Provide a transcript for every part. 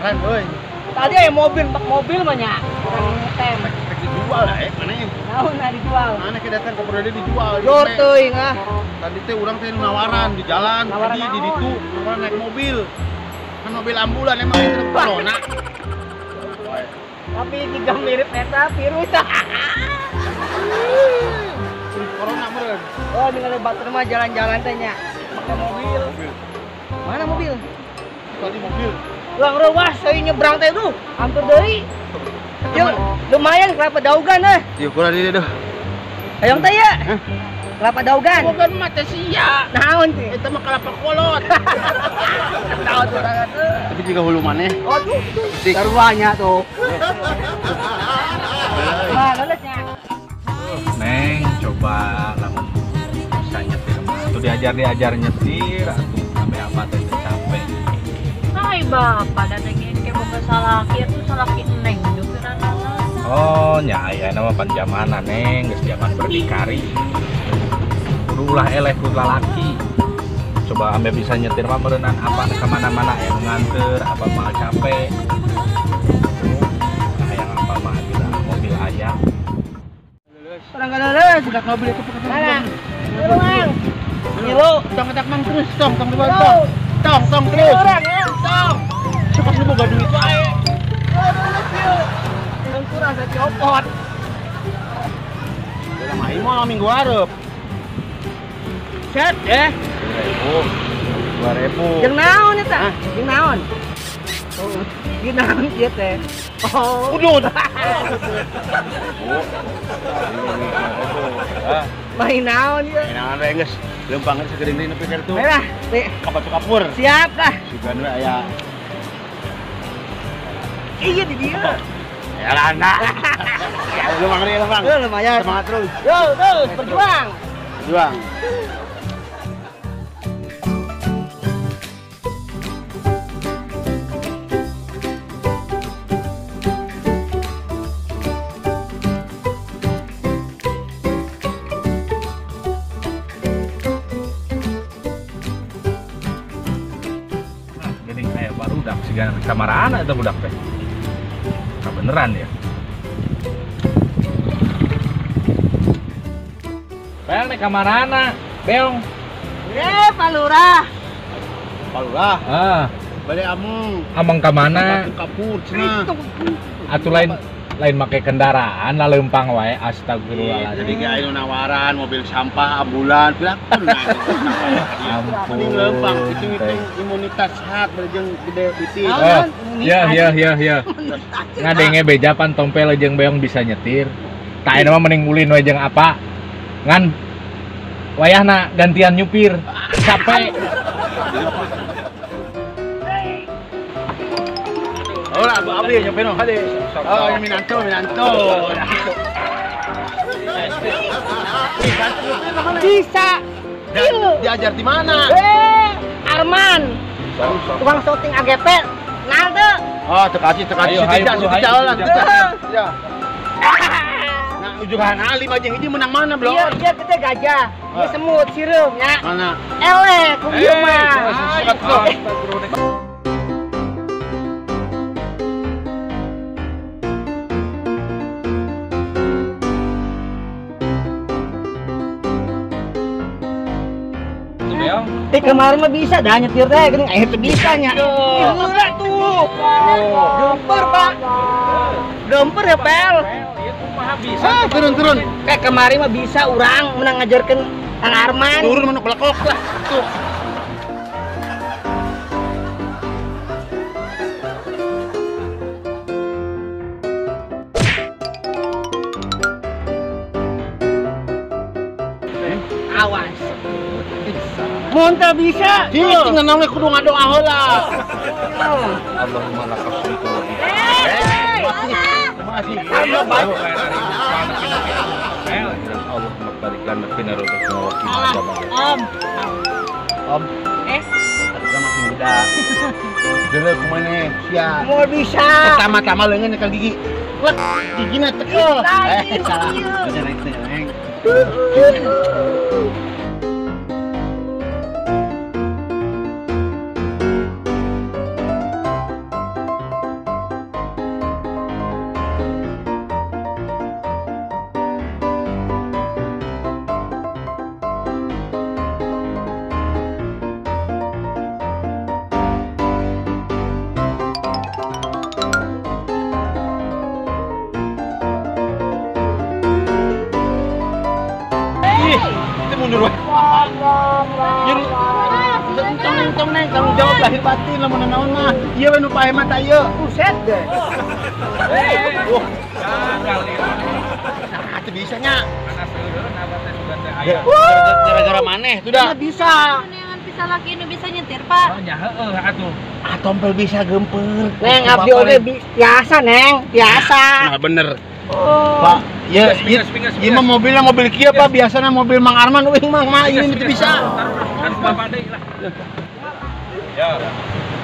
Nawaran euy. Tadi aya mobil, bak mobil mah nya. Kurang ngetem. Rek dijual lah mana ya? Naon nah dijual? Mana ke datang ke Purwodadi dijual. Jor teuing ah. Tadi teh urang teh nawaran di jalan, tadi di ditu, nawaran naik mobil. Kan mobil ambulan emang itu corona. Tapi juga mirip eta virus. Virus corona meureun. Oh, ningali batur mah jalan-jalan teh nya. Pakai mobil. Mana mobil? Tadi mobil. Ulang reuas saya nyebrang teh tuh, hampir deui. Yuk, lumayan kelapa daugan eh. Yuk, kurang di deh. Hayang teh ya. Kelapa daugan. Bukan mah teh sia. Naon teh? Eta mah kelapa kolot. Tahu tuh orang tuh. Tapi juga hulu maneh. Aduh, taruhannya tuh. Nah, lolosnya. Neng, coba lamun bisa nyetir mah. Tuh diajar-diajar nyetir atuh sampai apa teh capek. Hai bapak, datengin ke boga salaki atuh salaki neng nyupiran. Oh, nya aya nama pan zamana neng, geus zaman berdikari. Kudu ulah eleh ku lalaki. Coba ambe bisa nyetir mah meureunnan apa ka mana-mana aya nu nganter, apa mah capek. Nah, yang apa mah kita mobil aja. Orang galeuleus budak mobil itu mana? Mang. Ngilu, tong etak mang terus, tong tong tong. Tong tong terus. Tong. Siapa nu boga duit wae. Kurang saya copot. Udah mah mah minggu hareup. Set eh. 2000. 2000. Jeung naon eta? Jeung naon? Oh, jeung naon kieu teh? Oh. Udut. Main naon ieu? Main naon we geus. Leumpang geus sageuring deui nepi ka ditu. Merah, teh. Ka Batu Kapur. Siap lah. Sugan we aya. Iya di dieu. Ya lana. Ya lu mang deui Bang. Lumayan. Semangat terus. Yo, terus berjuang. Berjuang. Jadi kayak barudak siga kamarana eta budak teh. Beneran ya? Bel nih kamarana, Beong. Pak Lurah. Pak Lurah? Ah. Balik ameng. Ameng ka mana? Batu Kapur cenah. Atuh lain make kendaraan lah leumpang wae astagfirullahaladzim. Jadi ge aya nawaran mobil sampah, ambulan, pilakon. Ampun. Mending leumpang hitung-hitung imunitas sehat berjeng gede putih. Oh, ya ya ya ya. Ngadenge beja pan tompel jeung Beong bisa nyetir. Tah ayeuna mah mending ulin we jeung apa? Ngan wayahna gantian nyupir. Capek. Hola, Bu Abdi, nyampe no, hade. Oh, ini minanto, minanto. Bisa. Diajar di mana? Arman. Tukang syuting AGP. Nah, tuh. Oh, tekasi, tekasi. Ayo, jalan. Ya. Nah, ujuhan alim aja ini menang mana, Bro? Iya, dia kita gajah. Ini semut, sireum, nya. Mana? Eleh, ku ieu mah. Eh kemarin mah bisa dah nyetir teh, geuning aya teu bisa nya. Heula tuh. Gemper, Pak. Gemper ya, Pel. Ieu kumaha bisa? Turun-turun. Kayak kemarin mah bisa urang menang ngajarkeun Kang Arman. Turun manuk belekok lah. Tuh. Awas. Mun teu bisa. Cing nanaon ge kudu ngadoa heula. Allahumma lakal hamdu. Masih. Allahumma barik lana fina rizqina wa qina adzabannar. Om. Om. Kan masih muda. Geuleuh kumaha sia. Moal bisa. Pertama-tama leungeun nyekel gigi. Lek gigina tekel. Salah. Neng. Ih, itu mundur wae. Entong neng tanggung jawab lahir batin lamun naon mah. Ieu we nu paeh mah tah ieu. Buset deh. Wah, gagal ieu. Nah, teu bisa nya. Panas seureun abah teh sugan teh aya. Gara-gara maneh tuh dah. Bisa. Neangan bisa laki nu bisa nyetir, Pak. Oh nya heueuh atuh. Ah, tompel bisa gempeur. Neng abdi oge biasa, Neng. Biasa. Nah, bener. Pak, ya, ieu mah mobilnya mobil kieu Pak, biasana mobil Mang Arman euing Mang mah ieu teu bisa. Kan bapak deui lah. Ya.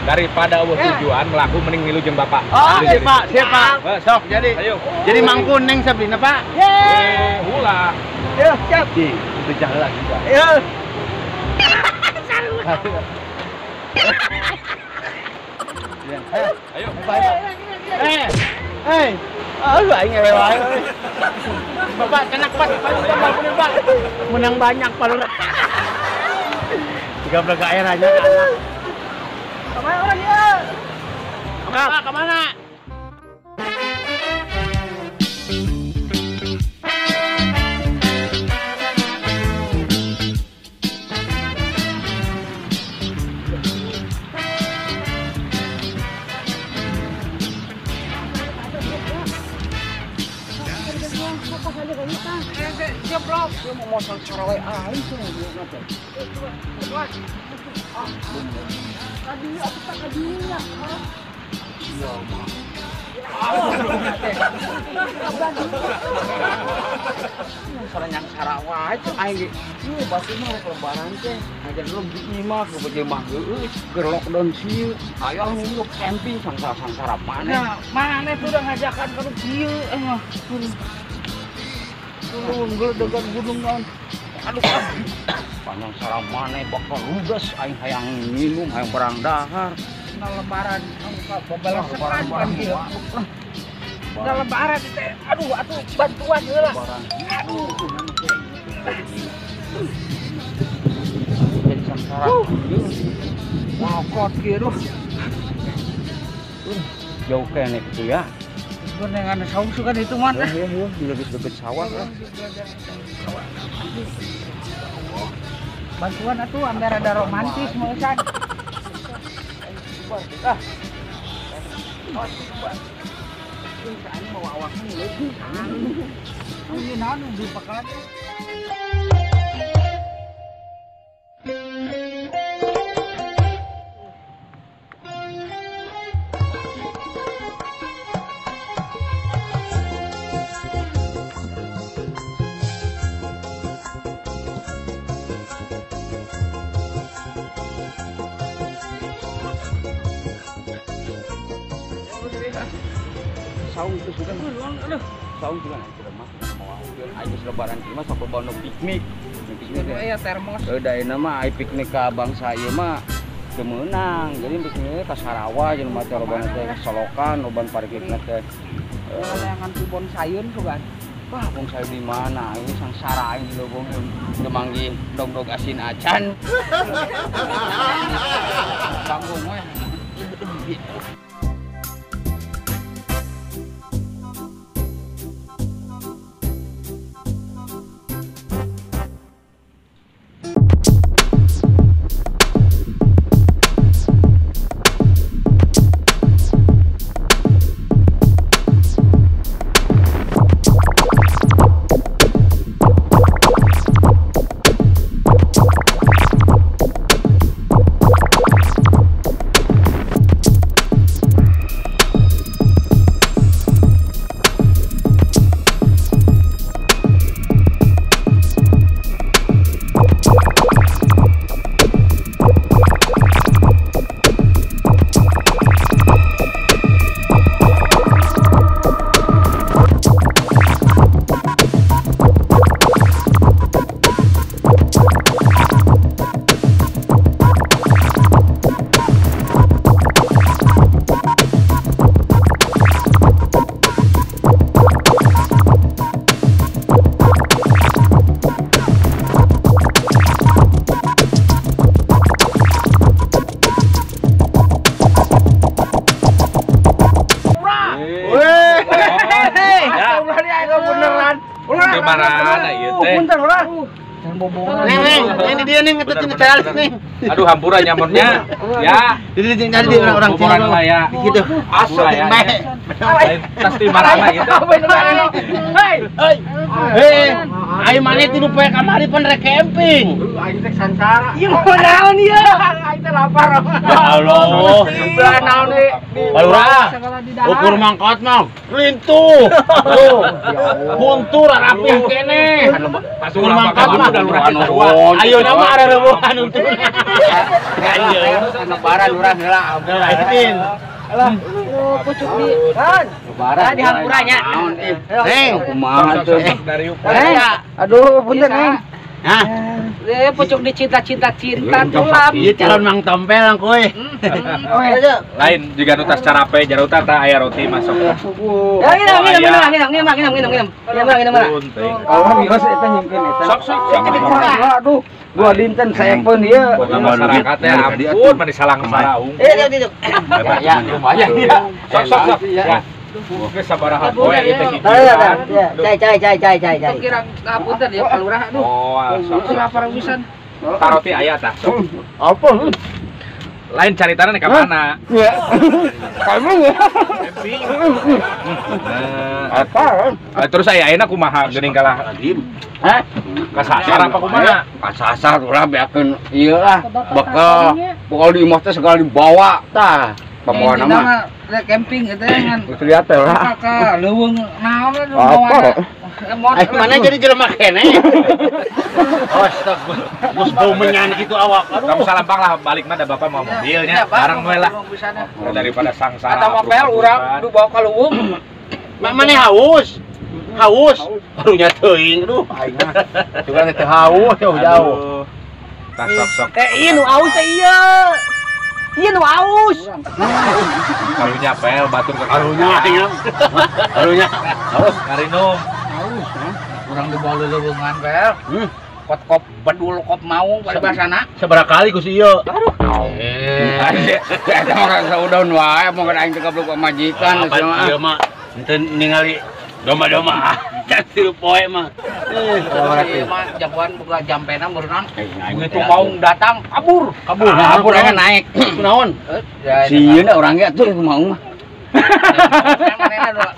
Daripada eueuh tujuan melaku mending milu jeung bapak. Oh, siap Pak, siap Pak. Sok jadi. Ayo. Jadi mangkun Neng Sabrina Pak. Ye. Ulah. Yo, siap. Di, itu jalan juga. Yo. Ayo. Eh. Eh. Aduh, aing ngewe wae. Bapak enak Pak, Pak. Menang banyak Pak Lurah. 13 air aja anak. Kemana orang ya? Kemana? Kemana? Dia mau mosong carawe aing tuh dia teh. Kadinya aku tak kadinya. Iya mah. Salah yang Sarawak aja aing ge. Ieu batu mah lebaran teh. Ngajar dulu di imah ke bejemah heueuh, keur lockdown sieun. Ayo ngomong camping sangsara-sangsara maneh. Nah, maneh tuh udah ngajakan ka nu kieu mah. Turun geledegan gunung naon. Aduh, panjang sarang maneh bakal ludes aing hayang minum hayang barang dahar. Nah lebaran babalasekan kan kieu. Nah lebaran teh aduh atuh bantuan heula. Aduh. Jadi sangsara. Walkot kieu duh. Jauh keneh kitu ya. Dengan saung suka itu mana? Ya, ya, di deket sawah lah. Bantuan atuh ambil rada romantis mau usan. Ah. Mau awak nih. Ini naon di pakalan. Saung itu sudah saung juga nanti mah mau aing geus lebaran kieu mah sok loba piknik. Piknik aya termos. Heuh da ayeuna mah ai piknik ka bangsa ieu mah teu meunang. Jadi pikniknya ka Sarawak jeung mah teh loba teh ka Solokan, loba parkirna teh. Layangan ku bonsaiun sugan. Wah, bonsai di mana? Ini sangsara aing di lobong teu manggih dog-dog asin acan. Tanggung we. Neng, ini dia nih ngetetin calik nih. Aduh hampura nyamonnya. Ya. Jadi nyari orang Cina lah ya. Gitu. Asal ya. Tas di marana gitu. Hei. Hei. Ayo mana itu poe kamari pan rek camping. Aing teh sansara. Ieu mau naon ieu? Aing teh lapar. Ya Allah. Sebelah naon deui. Balura. Ukur mangkot mah lintuh. Tuh. Huntur rapih keneh. Ukur mangkot mah ayo nama ada rebuhan untuk. Ayo lebaran urang heula. Alah. Alah, pucuk di kan. Lebaran di hampuranya. Neng, kumaha tuh? Aduh, punten neng. Hah? Pucuk di cinta-cinta cinta tulap. Iya calon mang tompel lang kowe. Lain juga nu tas carape jaruta tah aya roti masuk. Ya nginum nginum nginum nginum nginum. Nginum nginum. Kalau mios eta nyungkeun eta. Sok sok sok. Aduh, dua dinten saepun ieu. Masyarakat teh ampun mah disalang saraung. Eh, duduk. Ya, lumayan ya. Sok sok sok. Ya. Geus sabaraha poe ieu teh kitu. Cai cai cai cai cai cai. Kirang ngapunten ya Pak Lurah aduh. Oh, sok lapar pisan. Taroti aya tah. Apa? Lain caritana ka mana? Ya. Kamu ya. Apa? Terus aya ayeuna kumaha geuning kalah? Hah? Kasasar apa kumaha? Kasasar ulah beakeun ieu lah. Bekal. Bekal di imah teh segala dibawa tah. Pambawa nama camping gitu kan. Lihat lah. Ka leuweung naon lah. Apa? Mana jadi jelema keneh? Oh, stop. Geus bau menyan kitu awak. Aduh. Kamu salampang lah balik mah da bapak mau mobilnya bareng we lah. Daripada sangsara. Atau mapel urang dibawa ka leuweung. Mana haus? Haus. Barunya teuing aduh aing mah. Juga teh haus jauh-jauh. Tah sok-sok. Eh, ieu nu haus teh ieu. Iya nu aus. Karunya pel batur ke karunya aing. Karunya. Haus ngarinum. Haus. Urang dibawa leuweungan pel. Kot kop bedul kop maung paribasana. Sabaraha kali ku si ieu? Aduh. Eta mah saudaun wae mun aing teh goblok pamajikan cenah. Ieu mah henteu ningali domba-domba. Tilu poe mah. Ieu mah jagoan boga jampena meureunang. Begitu maung datang kabur. Kabur. Kabur aing naik. Kunaon? Sieun urang ge atuh maung mah.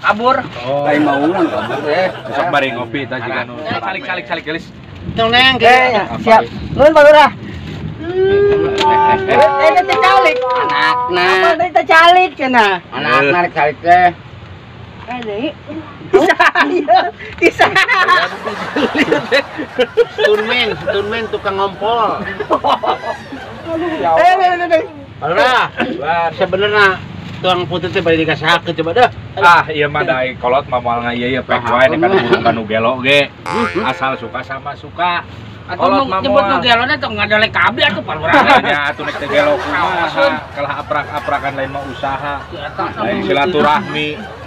Kabur. Lain maung mah kabur teh. Sok bari ngopi tah jiga nu. Salik salik salik gelis. Tong neng ge. Siap. Nuhun Pak Lurah. Eh teh calik. Anakna. Apa teh calik cenah? Anakna rek calik teh. Bisa, bisa. Stunmen tukang ngompol. Lurah, sebenarnya tuang putih teh bari dikasihkeun coba dah. Ah, ieu mah da kolot mah moal ngaieu ieu pek wae nek kana burung kanu gelo ge. Asal suka sama suka. Atau nyebut nu gelona tong ngadolek kabeh atuh Pak Lurah. Nya atuh nek teh gelo kumaha, kalah aprak-aprakan lain mah usaha. Lain silaturahmi.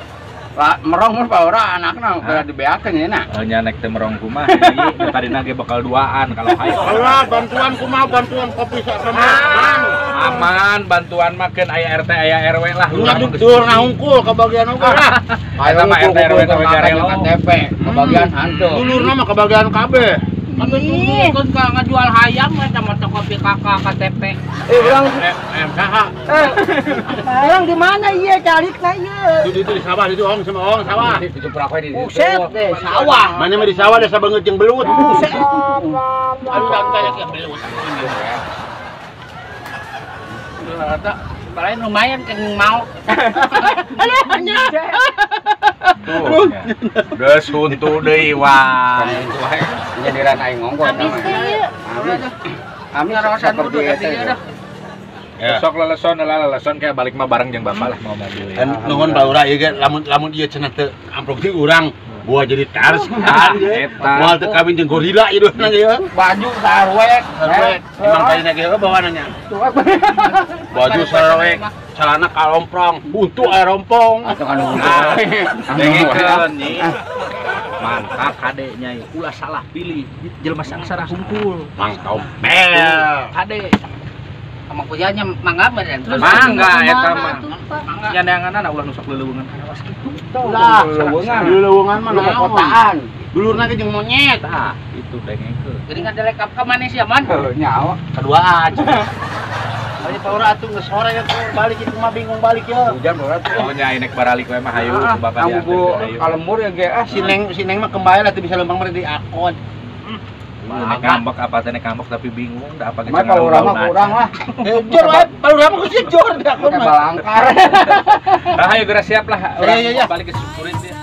Merong mah Pak Lurah anakna udah dibeakeun nya na. Nya nek teh merong kumaha ieu tadina ge bakal duaan kalau hayo. Lurah bantuan kumaha bantuan kopi sama aman bantuan mah keun aya RT aya RW lah. Lurah lurah hungkul kebagian hungkul lah. Eta mah RT RW teh jarelo KTP kebagian hantu. Dulurna mah kebagian kabeh. Kan ka ngajual hayam eta mah kopi kakak KTP. Eh urang saha? Urang di mana ieu calikna ieu? Itu di sawah itu ong sama ong sawah. Itu perakoy di situ. Buset deh sawah. Mana mah di sawah desa beungeut jeung belut. Buset. Aduh tanya ke belut. Rata paling lumayan keng mau. Tuh. Geus huntu deui wae. Nyadiran aing ngongkol. Habis teh ieu. Amis seperti eta. Sok leleson lah leleson kayak balik mah bareng jeung bapak lah mau mobil. Nuhun Pak Lurah ieu ge lamun ieu cenah teu amplop ti urang buah jadi tars. Eta. Moal teu kawin jeung gorila ieu duna ge. Baju sarwek. Sarwek. Emang tadina ge bawaannya. Baju sarwek, celana kalomprong, buntu aya rompong. Atuh anu. Dengekeun nyi. Mantap kade nyai, ulah salah pilih jelema sangsara hungkul. Mang tompel. Kade. Amang kuyanya mangga meureun. Mangga eta mah. Nyandanganna ulah nu sok leuleungan awas kitu. Ulah leuleungan mah nu kotaan. Dulurna ge jeung monyet. Tah, itu dengekeun. Jadi ngadelek ka maneh sia man. Heuh, nyawa. Kedua aja. Ayo Pak Lurah atuh geus sore ya balik itu mah bingung balik ya. Hujan Lurah tuh. Oh nya nek baralik we mah hayu ku bapak diantar. Hayu. Ka lembur ya ge ah. Si Neng mah kembali lah tuh bisa lempang mah di akon. Nek ngambek apa teh, nek ngambek tapi bingung da apa. Mah kalau urang mah kurang lah. Jor wae, Pak Lurah mah kusi jor di akon Pakai mah. balangkar. Nah, ayo geura siap lah. Iya, iya, iya. Balik ke syukurin dia.